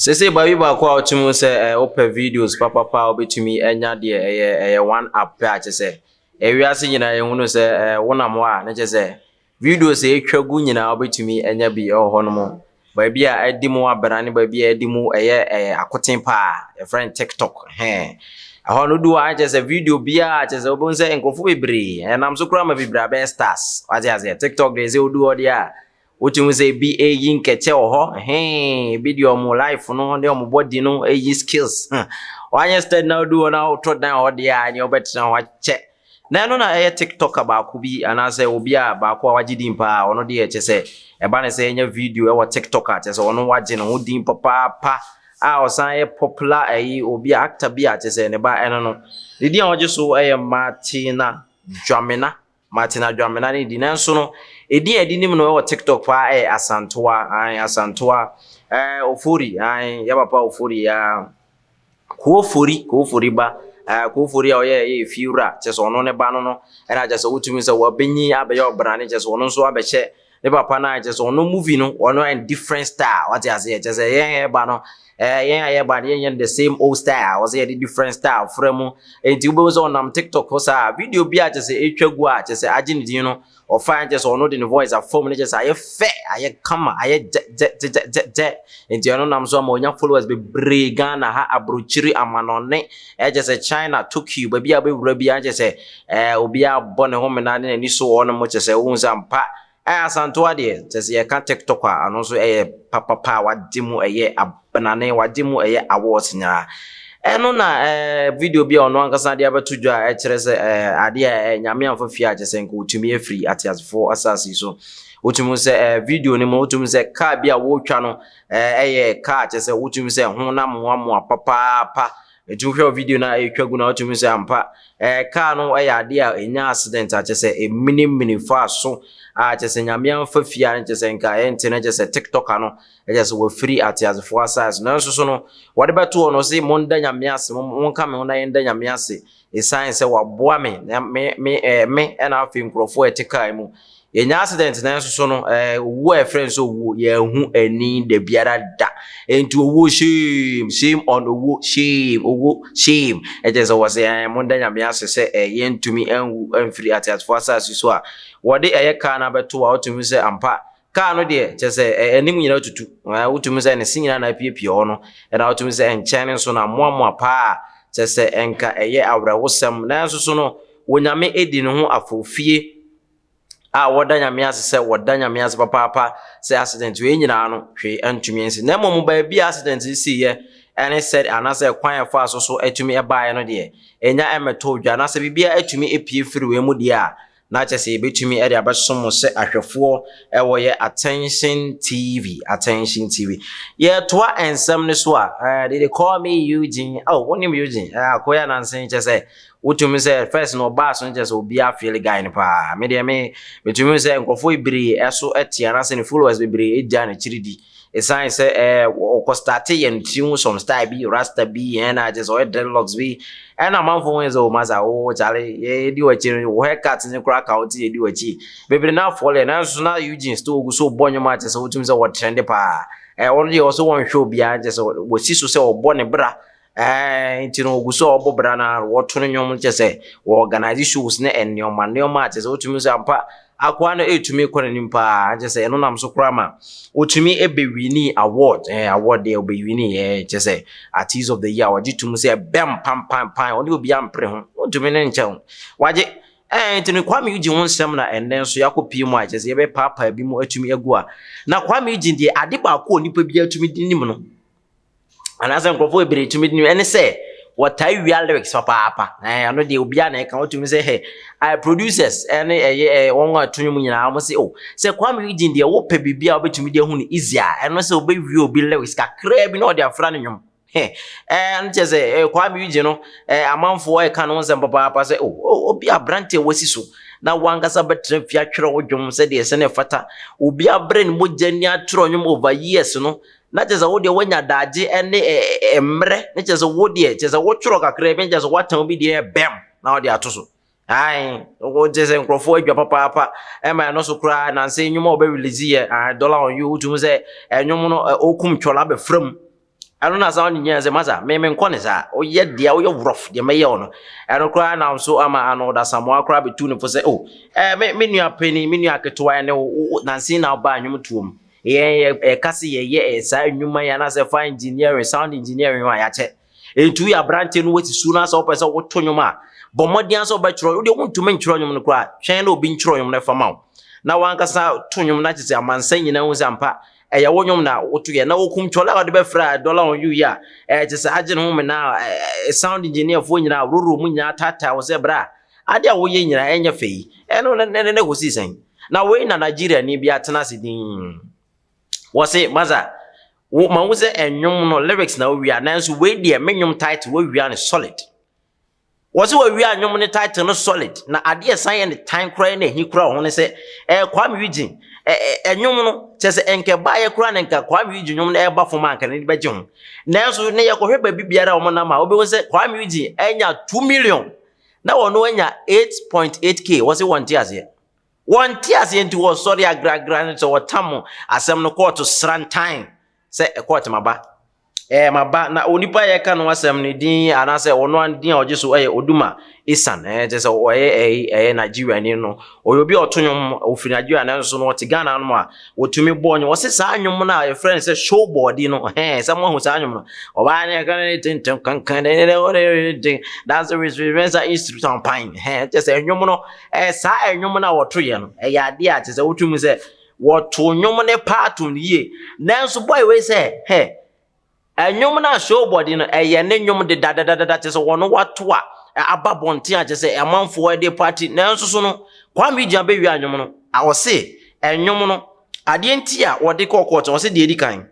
Seesei baabi baako a wotumi hu sɛ wopɛ videos papapa a wobɛtumi anya deɛ ɛyɛ one app pɛ a kyerɛ sɛ ewiase nyinaa yɛhunu sɛ wonam hɔ a na kyerɛ sɛ videos a ɛtwa gu nyinaa wobɛtumi anya bi ɛwɔ hɔnom. Baabi a ɛdi mu abena ne baabi a ɛdi mu ɛyɛ akoten paa yɛfrɛ no TikTok. Hɛn ɛhɔ no du hɔ a kyerɛ sɛ video biara kyerɛ sɛ wobɛhu sɛ nkurɔfoɔ bebree ɛnam so koraa ma bebree abɛyɛ stars. Wate aseɛ? TikTok deɛ sɛ wodu hɔ deɛ a wotumi sɛ ebi ɛyi nkɛkyɛ wɔ hɔ hɛn ebi deɛ ɔmo life no ne ɔmo body no ɛyi skills. Wanyɛ steady na wodu hɔ na wotɔ dan hɔ deɛ a ɛneɛ wobɛtena hɔ akyɛ. Na ɛno na ɛyɛ TikToker baako bi anaasɛ obi a baako a wagye din paa. Ɔno deɛ kyɛ sɛ ɛba ne sɛ ɛnyɛ video ɛwɔ TikTok a kyɛ sɛ ɔno wagye ne ho din papaapa a ɔsan yɛ popular ɛyi obi a actor bi a kyɛ sɛ ne ba ɛno no ne din a ɔgye so ɛyɛ Martina Dwamena. Martina Dwamena ne di, nanso no edin a yɛde nim no ɛwɔ TikTok paa ɛyɛ Asantoa. Ae, Asantoa Ofori. Ae, yɛ papa Ofori ya Koofori, Koofori ba Koofori a ɔyɛ ɛyɛ efiewura kyɛ sɛ ɔno ne ba no ɛna kyɛ sɛ wotumi sɛ wabɛnyi abɛyɛ ɔbrane kyɛ sɛ ɔno nso abɛhyɛ ne papa no a kyɛ sɛ ɔno movie no ɔno and different style. Wate aseɛ? Kyɛ sɛ yɛn yɛba no yɛn a yɛba no yɛnyɛ the same old style, wɔsɛ yɛde different style frɛ mu. Nti wobɛhu sɛ ɔnam TikTok hɔ saa video bi a kyɛ sɛ ɛtwa gu a kyɛ sɛ agye ne din no ɔfa kyɛ sɛ ɔno de ne voice afam no kyɛ sɛ ayɛ fɛ, ayɛ kama, ayɛ gyɛ gyɛ gyɛ gyɛ gyɛ. Nti ɔno nam so ama ɔnya followers bebree Ghana ha, aburokyiri, amanɔne, ɛkyɛ sɛ China, Tokyo, baabi a wobɛwura bi kyɛ sɛ obiara bɔ ne ho mena ne n'ani so wɔ no mo kyɛ sɛ wohu sɛ ampa Asantoa deɛ kyɛ sɛ yɛka TikTok a ɔno nso ɛyɛ papapa a wagye mu ɛyɛ abenane, wagye mu ɛyɛ awards nyinaa. Ɛno na video bi a ɔno ankasa de abɛto dwa a ɛkyerɛ sɛ adeɛ a Nyame amfa fie a kyerɛ sɛ nka ɔtumi afiri ateasefoɔ asase yi so. Wotumi sɛ video no mu wotumi sɛ kaa bi a wɔretwa no ɛyɛ kaa kyerɛ sɛ wotumi sɛ ho na mmoamoa papaapa. Ɛtumi hwɛ video no a ɛretwa gu no a wotumi sɛ ampa kaa no ɛyɛ adeɛ a ɛnya accident a kyerɛ sɛ ɛminimini fa so a kyerɛ sɛ Nyame amfa fie a kyerɛ sɛ nka ɛnte no kyerɛ sɛ TikToker no ɛkyerɛ sɛ wafiri ateasefoɔ asase. Nanso so no wɔde bɛto hɔ no sɛ monda Nyame ase, monka me ho na yɛnda Nyame ase ɛsiane sɛ waboa me na me ɛna afei nkurɔfoɔ a ɛte kaa mu yɛnya accident. Nanso so no owuo a ɛfrɛ nso owuo yɛnhu ani da biara da. Nti owuo, shame, shame on owuo, shame owuo, shame. Ɛkyerɛ sɛ wɔ sɛ monda Nyame ase sɛ yɛntumi anwu amfiri ateasefoɔ asase so a wɔde ɛyɛ kaa no abɛto a wotumi sɛ ampa kaa no deɛ kyerɛ sɛ anim nyinaa tutu. Wotumi sɛ ne se nyinaa na apiepie hɔ no ɛna wotumi sɛ nkyɛn no nso na mmoamoa paa kyerɛ sɛ ɛnka ɛyɛ awerɛhosɛm. Nanso so no Onyame edi ne ho afɔfie a wɔda Nyame ase sɛ wɔda Nyame ase papaapa sɛ accident wei nyinaa no hwee antumi nsi, na mmom baabi a accident siiɛ ɛne sɛ anaasɛ kwan a ɛfaa so atumi ɛbaeɛ no deɛ ɛnya ɛmɛtɔ dwa anaasɛ biribiara atumi epie firi wei mu deɛ a na kyerɛ sɛ yɛbɛtumi de abɛsom mo sɛ ahwɛfoɔ ɛwɔ yɛ Attention TV. Attention TV, yɛtoa nsɛm no so a they call me Eugene. Oh, wonim Eugene akoya nansen kyerɛ sɛ wotumi sɛ first no ɔbaa so no kyerɛ sɛ obiara feel guy no paa. Me deɛ me metumi sɛ nkurɔfoɔ bebree ɛso ɛte anaasɛ ne followers bebree ɛgya n'akyiri di ɛsiane sɛ ɔkɔ start yɛ no tiri ho some style bi, rasta bi, ɛna kyerɛ sɛ ɔyɛ dreadlocks bi ɛna amanfoɔ ho yɛ sɛ o masa wo kyale yɛdi w'akyi no wo haircut ne koraa ka wo te yɛdi w'akyi bebree na afɔle. Nanso na Eugene still ogu so bɔ nnwom a kyerɛ sɛ wotumi sɛ wɔ trend paa. Ɔno deɛ ɔsɛ wɔnhwɛ obiara kyerɛ sɛ wɔsi so sɛ ɔbɔ ne bra nti no ogu so a ɔbɔ bra na wɔto no nnwom kyerɛ sɛ wɔ organize shows ne nneɛma nneɛma a kyerɛ sɛ wotumi sɛ ampa akoa no ɛtumi kɔ n'anim paa. Kyerɛ sɛ ɛno nam so koraa ma wotumi ɛbɛwin award award deɛ ɔbɛwin kyerɛ sɛ Artist of the Year. Wɔgye tum sɛ ɛbɛm pampampan ɔne obi ampere ho wontumi ne nkyɛn wagye nti no Kwame Eugene ho nsɛm na ɛnnɛ nso yɛakɔ pie mu a kyerɛ sɛ yɛbɛpaapaa bi mu atumi agu a na Kwame Eugene deɛ ade baako a onipa bi atumi di nim no anaasɛ nkurɔfoɔ bebree tumi di nim ɛne sɛ wɔtaa wia lyrics papaapa. Ɛno deɛ obiara na ɛka wotumi sɛ hɛ producers ɛne ɛyɛ wɔn a to nnwom nyinaa wɔn sɛ o sɛ Kwame Eugene deɛ wopɛ biribi a wobɛtumi de ahu no easy a ɛno sɛ wobɛwie obi lyrics kakraa bi na ɔde afra no nnwom. Ɛno kyerɛ sɛ Kwame Eugene no amanfoɔ ɛka no ho nsɛm papaapa sɛ o obi aberante a wasi so na wankasa bɛtena fie atwerɛ wo dwom sɛdeɛ ɛsɛ ne fata obi abrɛ ne mogya ni atwerɛ nnwom over years no na kyerɛ sɛ wo deɛ woanya daagye ne mmerɛ ne kyerɛ sɛ wo deɛ kyerɛ sɛ wotwerɛ kakra bi kyerɛ sɛ woatɛn bi deɛ bɛm na wode ato so. Ae, wo kyerɛ sɛ nkurɔfoɔ adwa papaapa ɛma ɛno so koraa nansɛ nnwom a wɔbɛ release yɛ Dollar on You. Wotumi sɛ ɛnwom no ɔkum twɔla abɛfra mu. Ɛno na sound engineer sɛ, "Masa, me menkɔ ne saa, woyɛ deɛ woyɛ rough deɛ mɛyɛ wo no." Ɛno koraa nam so ama Arnold Asamoah koraa bɛtu ne fo sɛ, "Oh, me nua panin, me nua ketewa, ɛne wo nansi na wobaa nnwom toɔ mu. Yɛn yɛka se yɛyɛ saa nnwuma yi anaasɛ fa engineering, sound engineering ho a yɛakyɛ. Enti woyɛ aberanteɛ no, woasi su no sɛ wopɛ sɛ woto nnwom a, bɔ mmɔden sɛ wobɛtwerɛ. Wodeɛ wontumi ntwerɛ nnwom no koraa, twɛn na obi ntwerɛ nnwom no fa ma wo na wankasa to nnwom na kyerɛ sɛ amansa nyinaa hu sɛ ampa ɛyɛ wo nnwom na wotoyɛ." Na wokum twɔle a wɔde bɛfrɛ a Dollar on You yi a ɛkyɛ sɛ agye ne ho me na sound engineer foɔ nyinaa roro mu nyinaa taataa wo sɛ berɛ a ade a woyɛ nyinaa ɛnyɛ fɛ yi. Ɛno ne kɔsii sɛn na wei na Nigeria ni bi atena ase din wɔse, "Masa, wo ma wo sɛ ɛnwom no lyrics na wowia, nanso wei deɛ, me nnwom title wowia no solid." Wɔsɛ wɔwia nnwom no title no solid, na adeɛ san yɛ ne tan koraa na ɛhi koraa wɔ ho ne sɛ Kwame Eugene ɛnwom no kyerɛ sɛ ɛnkɛ baayɛ koraa na nka Kwame Eugene nnwom no ɛba fam a nka n'ani bɛgye ho. Nanso ne yɛkɔhwɛ baabi biara a wɔn nam a, wobɛhu sɛ Kwame Eugene ɛnya 2 million na wɔn anya 8.8K. Wɔsɛ wɔnte aseɛ, wɔnte aseɛ. Nti wɔsɔre agragra no sɛ wɔtam asɛm no kɔɔto srantan sɛ ɛkɔɔto maba maba na onipa a yɛka no asɛm no din anaasɛ ɔno din a ɔgye so ɛyɛ Oduma Isan. Kyerɛ sɛ ɔyɛ ɛyɛ Nigeria ni no, ɔyɛ obi a ɔto nnwom, ɔfiri Nigeria, nanso no ɔte Ghana no a wɔtumi bɔ nnwom. Ɔse saa nnwom no a yɛfrɛ no sɛ Showboard no, sɛ moahu saa nnwom no, ɔbaa ne ɛka ne tenten kankan ne ne ne dance with nsa instrument pan. Kyerɛ sɛ nnwom no, saa nnwom no a wɔtoyɛ no, ɛyɛ adeɛ a kyerɛ sɛ wotumi sɛ wɔto nnwom ne paa to no yie. Nanso boy wei sɛ hɛ ɛnwom no a Showboard no ɛyɛ ne nnwom de dadadada, kyerɛ sɛ wɔno wato a aba bɔnten a kyerɛ sɛ amanfoɔ de party. Nanso so no Kwame Eugene abɛwia nnwom no. A ɔse ɛnwom no adeɛ nti a wɔde kɔɔ court, ɔse deɛ ɛdi kan,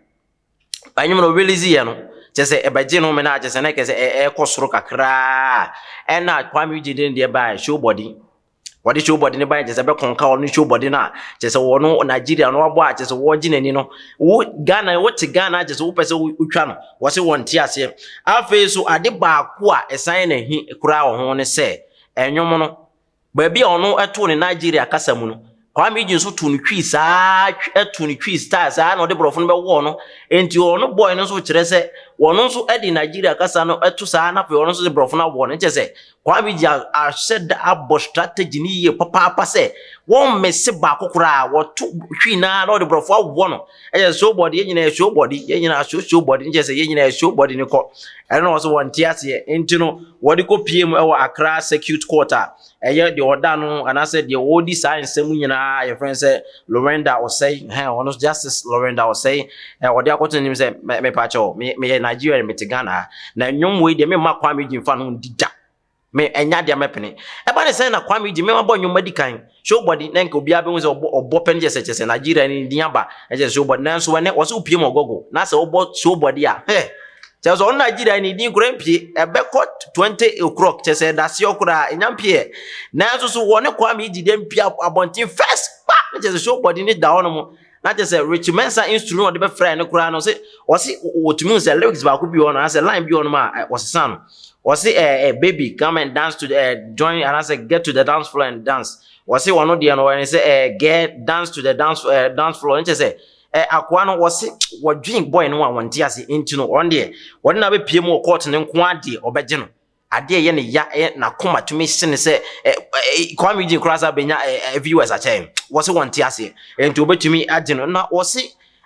ɛnwom no release yɛ no, kyerɛ sɛ ɛbɛgye no mena kyerɛ sɛ na kyerɛ sɛ ɛkɔ soro kakraa, ɛna Kwame Eugene de ne deɛ baa Showboard, wɔde Showboard ne ban kyerɛ sɛ bɛkɔnka ɔno Showboard no a kyerɛ sɛ wɔno Nigeria no wabɔ a kyerɛ sɛ wɔgye n'ani no, wo Ghana, wote Ghana, kyerɛ sɛ wopɛ sɛ wotwa no. Wɔse wɔnte aseɛ. Afei so ade baako a ɛsan n'ahi koraa wɔ ho ne sɛ ɛnwom no, baabi a ɔno ɛtoo ne Nigeria kasa mu no, Kwame Eugene nso to no Twi saa, ɛto no Twi style saa na ɔde borɔfo no bɛwɔɔ no. Nti ɔno boy no nso kyerɛ sɛ wɔno nso de Nigeria kasa no ɛto saa na afei ɔno nso de borɔfo no awɔ no. Nkyɛ sɛ Kwame Eugene ahyɛ da abɔ strategy no yie papaapa sɛ wɔn mmese baako koraa, wɔto Twi naa na ɔde borɔfo awɔ no. Ɛyɛ Showboard, yɛn nyinaa yɛ Showboard, yɛn nyinaa show Showboard. Nkyɛ sɛ yɛn nyinaa yɛ Showboard ne kɔ. Ɛno na wɔsɛ wɔnte aseɛ. Nti no wɔde kɔ pie mu ɛwɔ Accra Circuit Court a ɛyɛ deɛ ɔda no anaasɛ deɛ wɔredi saa nsɛm nyinaa, yɛfrɛ no sɛ Lorenda Osei. Hɛn ɔno Justice Lorenda Osei ɔde akɔto n'anim sɛ, "Mepa kyɛw, meyɛ Nigeria, mete Ghana ha, na nnwom wei deɛ, memma Kwame Eugene fa no ndi da. Me ɛnya deɛ mɛpene ɛba ne sɛn na Kwame Eugene mema bɔ nnwom adi kan Showboard na nka obiara bɛhu sɛ ɔbɔ ɔbɔ pɛ no, kyɛ sɛ Nigeria ne din aba, ɛkyɛ sɛ Showboard. Nanso ɛnɛ wɔsɛ wopie mu ɔgɔgo na sɛ wobɔ Showboard a, hɛ kyerɛ sɛ ɔno Nigeria ne din koraa mpie, ɛbɛkɔ 20 o'clock, kyerɛ sɛ daseɛ koraa ɛnya mpie. Nanso so wɔne Kwame Eugene deɛ mpie abɔnten first pa ne kyerɛ sɛ Showboard ne da hɔ nom na kyerɛ sɛ Richie Mensa instrument ɔde bɛfrɛ no koraa no, sɛ ɔse wɔtumi hu sɛ lyrics baako bi wɔ no anaasɛ line bi wɔ nom a wɔsesa no. Ɔse ɛ ɛ "Baby, come and dance to the join" anaasɛ "get to the dance floor and dance." Wɔse wɔno deɛ no wɔyɛ sɛ "get dance to the dance floor." Ne kyerɛ sɛ akoa no, wɔse wɔdwen boy no a wɔnte ase. Nti no ɔno deɛ, wɔde na bɛpie mu wɔ court ne nko adeɛ ɔbɛgye no adeɛ ɛyɛ ne ya, ɛyɛ n'akoma tumi hye ne sɛ ɛ ɛ Kwame Eugene koraa sɛ abɛnya ɛ ɛ viewers akyɛn. Wɔse wɔnte aseɛ, nti wɔbɛtumi agye no. Na wɔse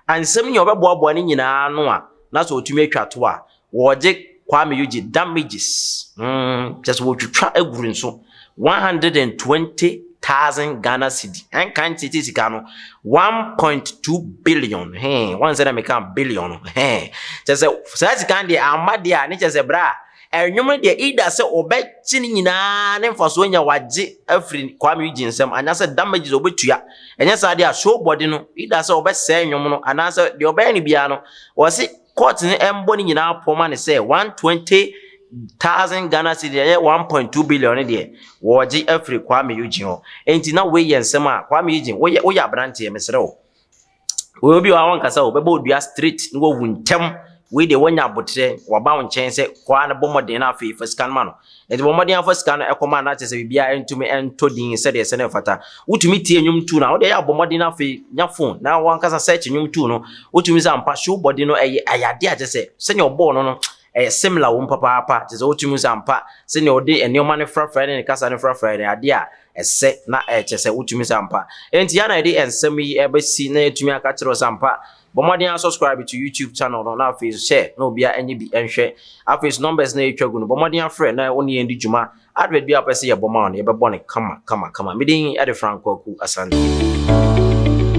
ansɛm nyɛ ɔbɛboaboa ne nyinaa no a na sɛ ɔtumi atwa to a, wɔgye Kwame Eugene damages kyɛ sɛ wɔtwitwa aguru nso 120,000 Ghana cedi, ɛnka ntete sika no 1.2 billion. Hɛn wɔn sɛ na meka billion no, hɛn kyɛ sɛ saa sika no deɛ amma deɛ a, ne kyɛ sɛ berɛ a ɛnwom no deɛ, either sɛ ɔbɛkye ne nyinaa ne mfasoɔ nya wagye afiri Kwame Eugene nsɛm anaasɛ damages ɔbɛtua. Ɛnyɛ saa deɛ a, Showboard no, either sɛ ɔbɛsɛe nnwom no anaasɛ deɛ ɔbɛyɛ no biara no, wɔse court no ɛmbɔ ne nyinaa pɔ ma ne sɛ 120,000 Ghana cedi, ɛyɛ 1.2 billion no deɛ, wɔgye afiri Kwame Eugene hɔ. Enti na wei yɛ nsɛm a Kwame Eugene, woyɛ aberanteɛ, mesrɛ wo, wɔyɛ obi a wɔnkasa o, bɛbɔ odua straight na wawu ntɛm. Wei deɛ wanya aboterɛ, waba wo nkyɛn sɛ kɔ ara na bɔ mmɔden na afei fa sika no ma no. Enti bɔ mmɔden ara fa sika no kɔma no na kyerɛ sɛ biribiara ntumi ntɔ din sɛdeɛ ɛsɛ na ɛfata. Wotumi tie nnwom tu no a, wo deɛ yɛ a bɔ mmɔden na afei nya phone na w'ankasa search nnwom tu no. Wotumi sɛ ampa Showbody no ɛyɛ ɛyɛ adeɛ a kyerɛ sɛ sɛdeɛ ɔbɔɔ no no ɛyɛ similar wɔ mu papaapa. Kyerɛ sɛ wotumi hu sɛ ampa sɛdeɛ ɔde nneɛma no frafraeɛ ne ne kasa no frafraeɛ no ɛyɛ adeɛ a ɛsɛ na ɛkyerɛ sɛ wotumi sɛ ampa. Enti yɛn na yɛde nsɛm yi ɛbɛsi na yɛatumi aka akyerɛ wo sɛ ampa Bɔ mmɔden ara subscribe to YouTube channel no na afei nso share na obiara nyɛ bi nhwɛ. Afei nso numbers no a ɛretwa gu no, bɔ mmɔden afrɛ na wo ne yɛn di dwuma. Advert biara a wopɛ sɛ yɛbɔ ma wo no, yɛbɛbɔ no kama kama kama. Me din de Frank Kwaku Asante.